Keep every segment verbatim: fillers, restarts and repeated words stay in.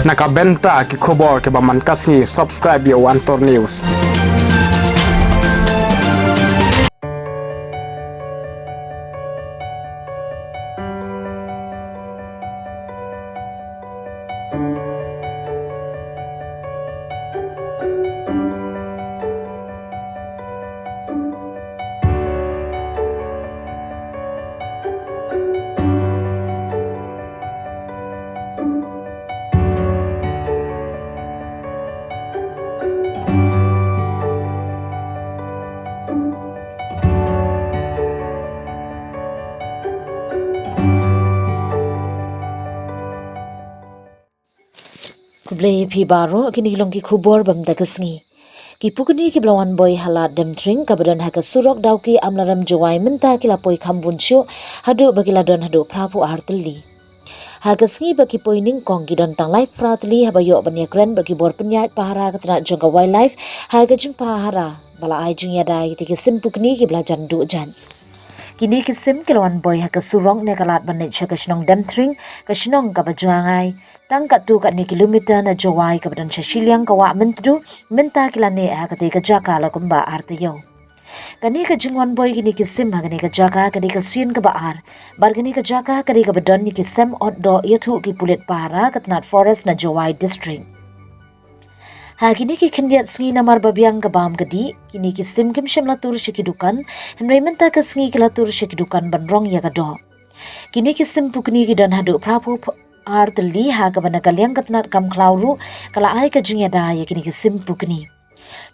Na ka bynta ki khubor kiba man ka sngi, subscribe ïa u Antor News. Khublei phi baroh, kine ki long ki khubor ba mynta ka sngi. Ki pukni kiba la wan boi ha Lad Demtring kaba don ha ka surok Dawki Amlarem Jowai mynta ki la poi kham bun shuh haduh ba ki la don haduh phra phew ar tylli. Ha ka sngi ba ki poi nyngkong ki don tang lai phra tylli haba ïoh ban ïakren bad ki bor pynïaid pahara ka tnat jong ka wildlife ha ka jingpahara ba la ai jingïada ïa kita ki sim pukni kiba la jan duh jait. Kine ki sim ki la wan boi ha ka surok ne ka lad ban leit sha ka shnong Demtring, ka shnong kaba jngai tang katto katne kilometer na Jowai kaba don sha shiliang ka Wah Myntdu, mynta ki la neh ha katei ka jaka la kumba ar taïew. Kane ka jingwan boi kine ki sim ha kane ka jaka ka dei ka sien kaba ar bad kane ka jaka ka dei kaba don ïa ki sem ot doh ïathuh ki pulit pahara ka tnat forest na Jowai District. Ha kine ki khyndiat sngi namar ba biang ka bam ka dih, kine ki sim kim shym la tur sha ki dukan, hynrei mynta ka sngi ki la tur sha ki dukan ban rong ïa ka doh. Kine ki sim pukni ki don haduh phra phew ar tylli ha kaba na ka liang ka tnat kam khlaw ruh ka la ai ka jingïada ïa kine ki sim pukni.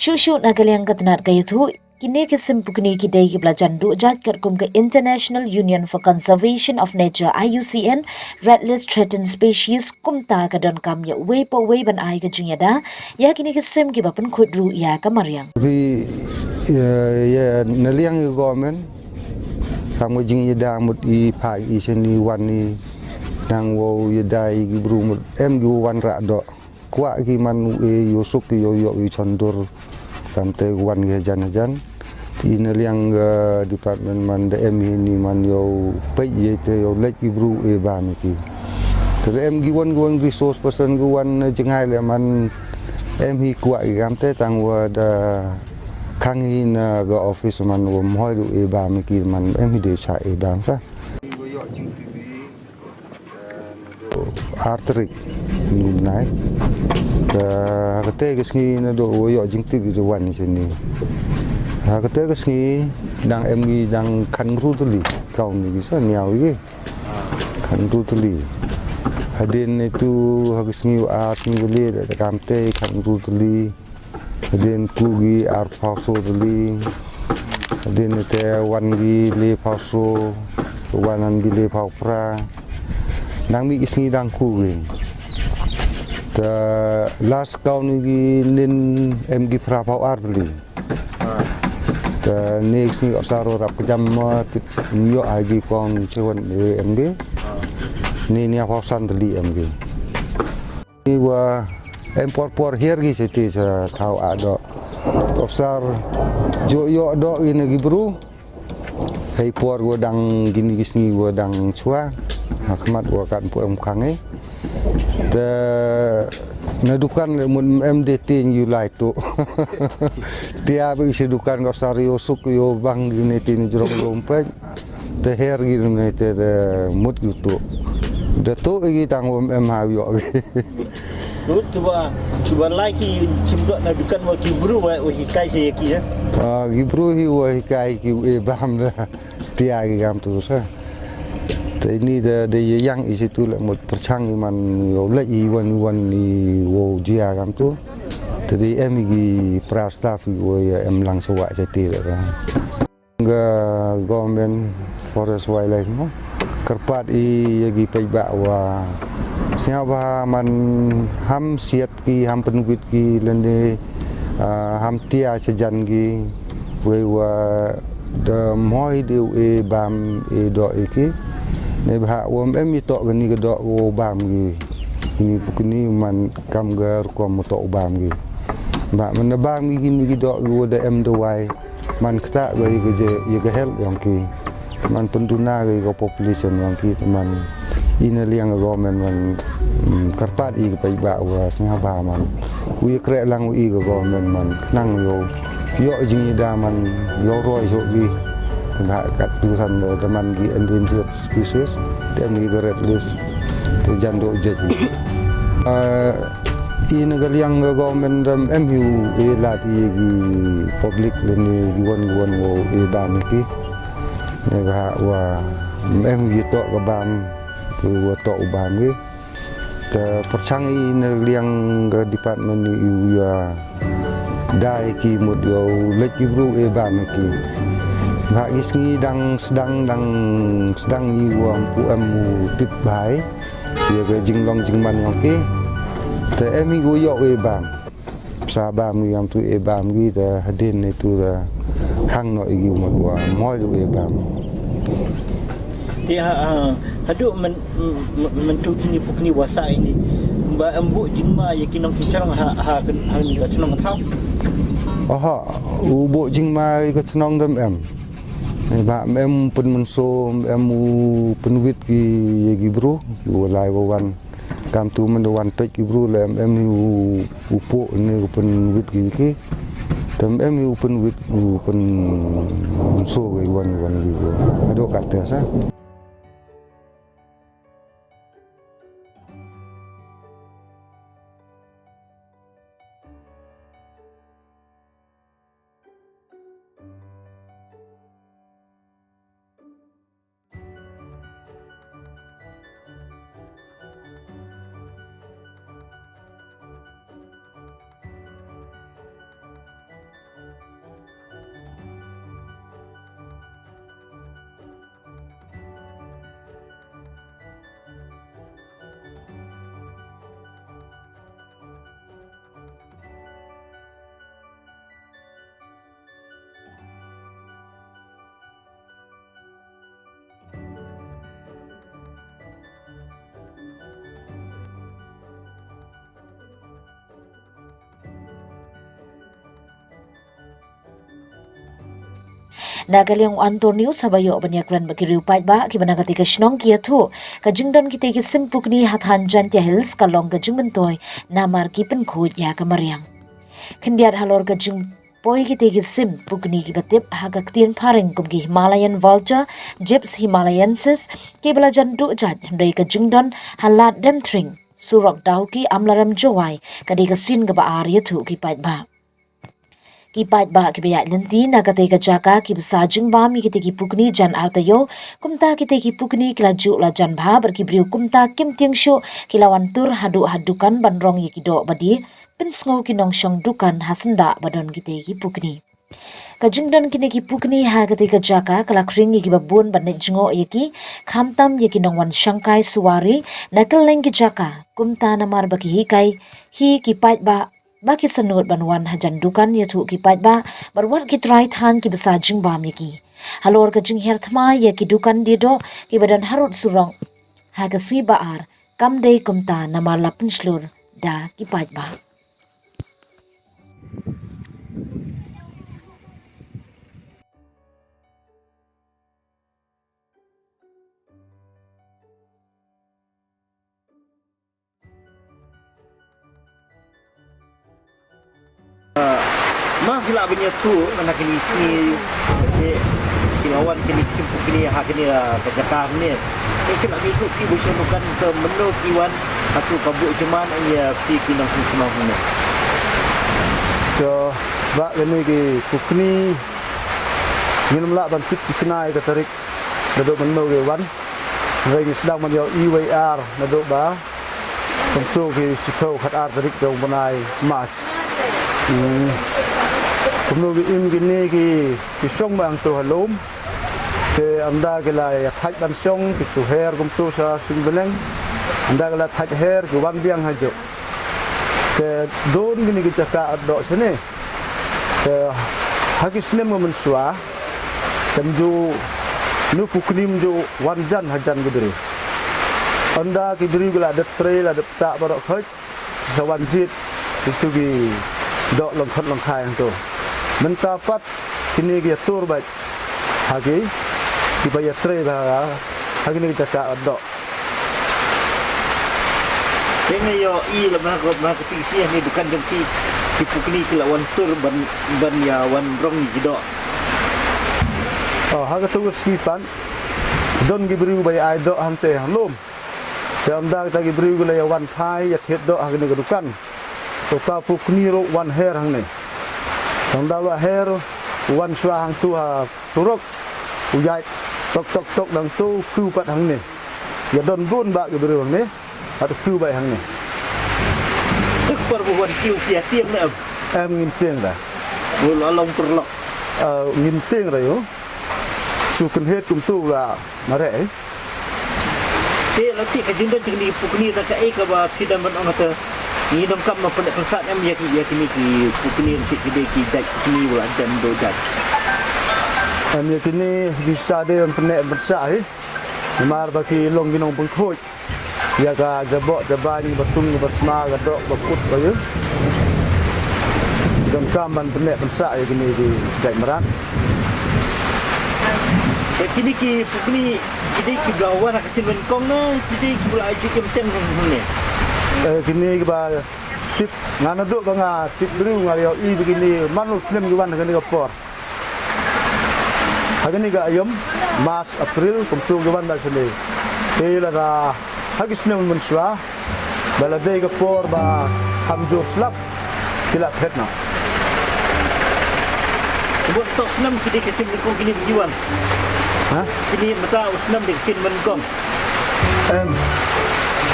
Shuh shuh na ka liang ka tnat ka ïathuh, kine ki sim pukni ki dei kiba la jan duh jait katkum ka International Union for Conservation of Nature, I U C N, Red List Threatened Species, kumta ka donkam ïa uwei pa uwei ban ai ka jingïada ïa kine ki sim kiba pynkhuid ruh ïa ka mariang. Phi, ïa, ïa, na liang ïa government, kam ka jingïada mut i phah i shen i wan i nang wow ïada i ki bru mut em ki wan rah doh. Kwah ki man u e ïoh suk ki ïoh ïoh i chondur. Kam te wan ki hajan hajan. I na liang, eh, department man da em hi ni man ïoh peit ïa te ïoh leit ki bru e bam ki. Te da em ki wan ki wan resource person ki wan, eh, jngai le man em hi kwah ki kam te tang wa da khang hi na ga office man wa mhoi du e bam ki man em hi de cha e bam sa. Ar tarik ni u bnai. Te ha kate ka sngi naduh wa ïoh jingtip ïa u wan sini. Ha kate ka sngi dang em ngi dang khatnru tylli. Kau ni bisa niaw ïa ki khatnru tylli. Hadien itu ha ka sngi wa ar sngi wa le da kam te khatnru tylli. Hadien ku ki arphew so tylli. Hadien te wan ki lephew so. Wan ki lephew phra. Nang mih ki sngi dang ku ki. Te last count ki nin em ki phraphew ar tylli. Te ni ki sngi ka saro rap ka jam ma tip ïoh ai ki count chewan em ki. Ni ni phew san tylli em ki. Ni wa em por por hiar ki siti sa thaw a doh. Kopsar jo ïoh doh ki na ki bru. Hei por wa dang kini ki sngi wa dang chwa. Ha khmat wa kan pu em khang e. Te na dukan le mun em de tin yu lai tu. Tia bi si dukan kopsar yo suk yo bang kini tin jrong lompet. Te her ki ne te, te mut ki tu. Da tu ki tang wam em ha ïoh ki. Tu, tu ba, tu ba lai ki chim dok na dukan wa ki bru wa, wa hikai se ki ya. Ah, ki bru hi wa hikai ki e bam da. Tia ki kam tu sa. Te ni da, da ye yang i situ la mut perchang i man yo la i wan, wan i wo jia kam tu. Te di em ki pra staff i wo ya em lang sewa seti la. Ka government forest wildlife mo kyrpad i ya ki paidbah wa sngewbha man ham siat ki ham pynwit ki lane, ah, ham tia sejan ki wei wa da mhoi de e bam e doh e ki ne bha wa em i toh kani ka doh wo bam ki ni pukni man kam ga rukom mo toh bam ki ba man da bam ki ni ki doh ki wo da em da wai. Man kata ga i ga je i ga help yong ki. Man penduna ga i ga population yong ki man. Ina liang ka government man, mm, kyrpad ïa ka paidbah wa sngewbha man u ïa kreh lang u ïa ka government man khnang ïoh, ïoh jingïada man ïoh roi ïoh wi. Ba kat tu san da man ki endangered species, te ïa ka red list te jan doh jait. Ina ka liang ka government dam em ïa u ïa lad ïa ki public lane ki wan ki wan wow ïa bam ki. Ïa ka wa em ïa toh ka bam ki wa toh u bam ki. Te pyrshang ïa ina ka liang ka department ïa u ïa dai ki mut ïa u leit ki bru ïa bam ki. Ba ki sngi dang sdang dang sdang ïa u am pu em u tip bai. Ïa ka jinglong jingman ïong ki. Te em hi gu ïoh e bam. Sa bam ïong tu e bam ki te hadin ne tu da khang no igi mo wa moi du e bam. Te ha, ha, haduh men, men, men tu kini pukni wasa ini. Ba em bu jingma ïa ki nong ki chnong ha, ha, ha, ha, ka chnong thaw. Aha, u bu jingma ïa ka chnong dam em. Eh, ba em pynmynsaw, em u pynwit ki, ïa ki bru, ki wa lai wa wan. Kam tu mynta wan peit ki bru la em, em u, u pok ne u pynwit ki ki. Tem em u pynwit, u pynmynsaw ki wan, wan ki bru. Ado kat te sa. Na ka liang u Antonio sa ba ïoh ban ïakren bad ki riew paidbah kiba na kata ka shnong ki ïathuh ka jingdon kita ki sim pukni ha thaiñ Jaintia Hills ka long ka jingmyntoi namar ki pynkhuid ïa ka mariang. Khyndiat halor ka jingpoi kita ki sim pukni kiba tip ha ka ktien phareng kum ki Himalayan vulture, Gyps himalayensis, kiba la jan duh jait hynrei ka jingdon ha Lad Demthring, surok Dawki Amlarem Jowai, ka dei ka sien kaba ar ïathuh ki paidbah. Ki paidbah kiba ïaid lynti na kata ka jaka kiba sa jingbam ïa kita ki pukni jan ar taïew, kumta kita ki pukni ki la juh la jan bha bad ki briew kumta kim tieng shuh ki la wan tur haduh ha dukan ban rong ïa ki doh ba die, pynsngew ki nongshong dukan ha syndah ba don kita ki pukni. Ka jingdon kine ki pukni ha kata ka jaka ka la khring ïa kiba bun ban leit jngoh ïa ki, khamtam ïa ki nongwan shangkai suwari na kylleng ki jaka, kumta namar ba ki hikai hi ki paidbah ba ki sanud ban wan hajan dukan ïathuh ki paidbah bad wat ki trai thaiñ kiba sa jingbam ïa ki. Halor ka jinghiar thma ïa ki dukan die doh kiba don harud surok ha ka sngi ba ar kam dei kumta namar la pynshlur da ki paidbah. Ma ki lah ban ïathuh na kine ki sngi, ki la wan kine ki sim pukni ha kine, ah, ka jaka hangne. Ki lah ban ïathuh ki ba shong dukan te mynno ki wan, ha tu ka buh jingman ïa phi ki nongshong shnong hangne. To ba kine ki pukni ngim lah ban tip tikna ïa ka tarik naduh mynno ki wan. Hynrei ngi sdang ban ïohi wei ar naduh ba kumto ki shiphew khatar tarik jong u bnai March. Hmm. Kumno ki im kine ki, ki shong ba hangto ha lum. Te ynda ki la ïa thait ban shong ki shu her kumto sha suiñ bneng. Ynda ki la thait her ki wan biang hajuh. Te don kine ki jaka ot doh shane. Te ha ki snem ba mynshuwa te ym ju, ïa u pukni ym ju wan jan hajan ki briew. Ynda ki briew ki la dep trei la dep ktah baroh khoit, sa wan jied kito ki doh lyngkhot lyngkhai hangto. Mynta pat kine ki ïatur beit ha ki, kiba ïatrei bha ha kine ki jaka ot doh. Te nga ïohi la ma ka, ma ka phi sha ne dukan jong phi, ki pukni ki la wan tur ban, ban ïa wan rong ïa ki doh. Oh, ha katu ka sngi pat don ki briew ba ïa ai doh hangte hanglum. Te ynda kita ki briew ki la ïa wan phai ïa thied doh ha kane ka dukan, to ka pukni ruh wan her hangne. Ynda la her, wan shuwa hangtu ha surok, u ïaid tok tok tok nangtu, kiew pat hangne. Ïa don bun bah ki briew hangne. Hato kiew bha hangne. Te ka por ba wan kiew phi ïa tieng ne em? Em, ngim tieng da. Ul along pyrlok. Ah, ngim tieng da ïoh. Shu kynhied kumtu la mareh, eh. Te lashai ka jingdon jong kine ki pukni da kaei kaba phi dang ban ong, te ngi donkam ban pynneh pynsah em ïa ki, ïa kine ki pukni, lashai ki dei ki jait pukni wala dang duh jait? Em, ïa kine ngi sa dei ban pynneh pynsah hi. Namar ba ki long ki nongpynkhuid ïa ka jaboh jaban, ba tung ba sma, ka doh ba kut ba ïa. Donkam ban pynneh pynsah ïa kine ki jait mrad. Te kine ki pukni ki dei kiba wan ha ka sien nyngkong ne ki dei kiba la ai jingim teng hangne? Eh, kine kiba tip, nga naduh ba nga tip briew nga ïohi ba kine man u snem ki wan ha kane ka por. Ha kane ka aïom, March, April, kumtu ki wan da shane. Te lada ha ki snem mynshuwa, ba la dei ka por ba kham jur slap, ki la phet noh. Kumto snem ki dei ka sien nyngkong kine ki wan? Ha? Kine mynta u snem dei ka sien nyngkong. Em,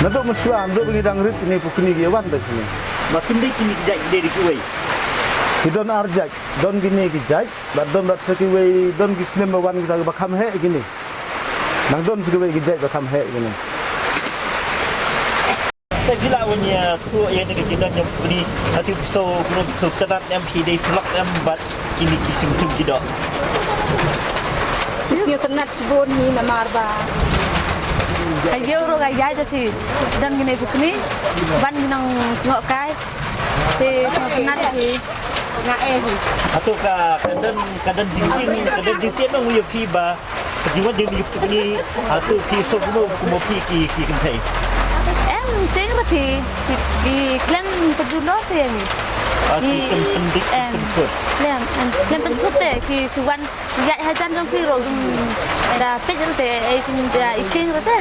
naduh mynshuwa, naduh ba ngi dang rit kine pukni ki wan da shane. Ba kim dei kine ki jait, ki dei da kiwei? Ki don ar jait, don kine ki jait. Bad don bad sa kiwei, don ki snem ba wan kita ba kham heh kine. Nang don sa kiwei ki jait ba kham heh kine. Te phi lah ban ïathuh ïa kane ka jingdon jong phi, hato phi sngewtynnat em, phi dei phi lok em bad kine ki sum sum ki doh? Phi sngewtynnat shibun hi namar ba ka ïew ruh ka ïaid da phi. Don kine pukni ban ki nang sngewkai. Te sngewtynnat hi. Nga eh hi. Hato ka, ka don, ka don jingtieng, ka don jingtieng nong ïa phi ba ka jingwan jingmih pukni, hato phi sngewbha kumno phi ki, ki kynthei? Em, tieng ruh phi, ki, ki khlem pynjulor te hi. Ah, ki khlem pyndik, em, pynkhut. Khlem, em, khlem pynkhut te ki shu wan ïaid hajan jong phi ruh, da peit ruh te, eh, da i tieng ruh te.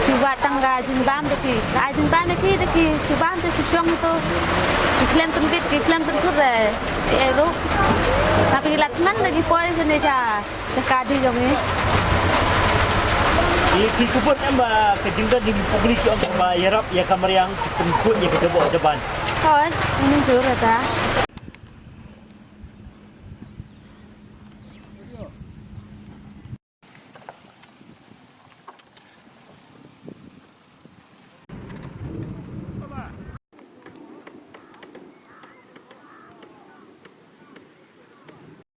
Ki wad tang ka jingbam da ki, ka jingbam da ki, da ki shu bam te shu shong to. Ki khlem pynbit, ki khlem pynkhut te, eh, ruh. Tapi la thngan da ki poi shane sha jaka die jong ngi. Ki, ki khubor em ba ka jingdon jong ki pukni ki ong ba ïarap ïa ka mariang, ki pynkhuid ïa ka jaboh jaban? Hooid, mynjur ata.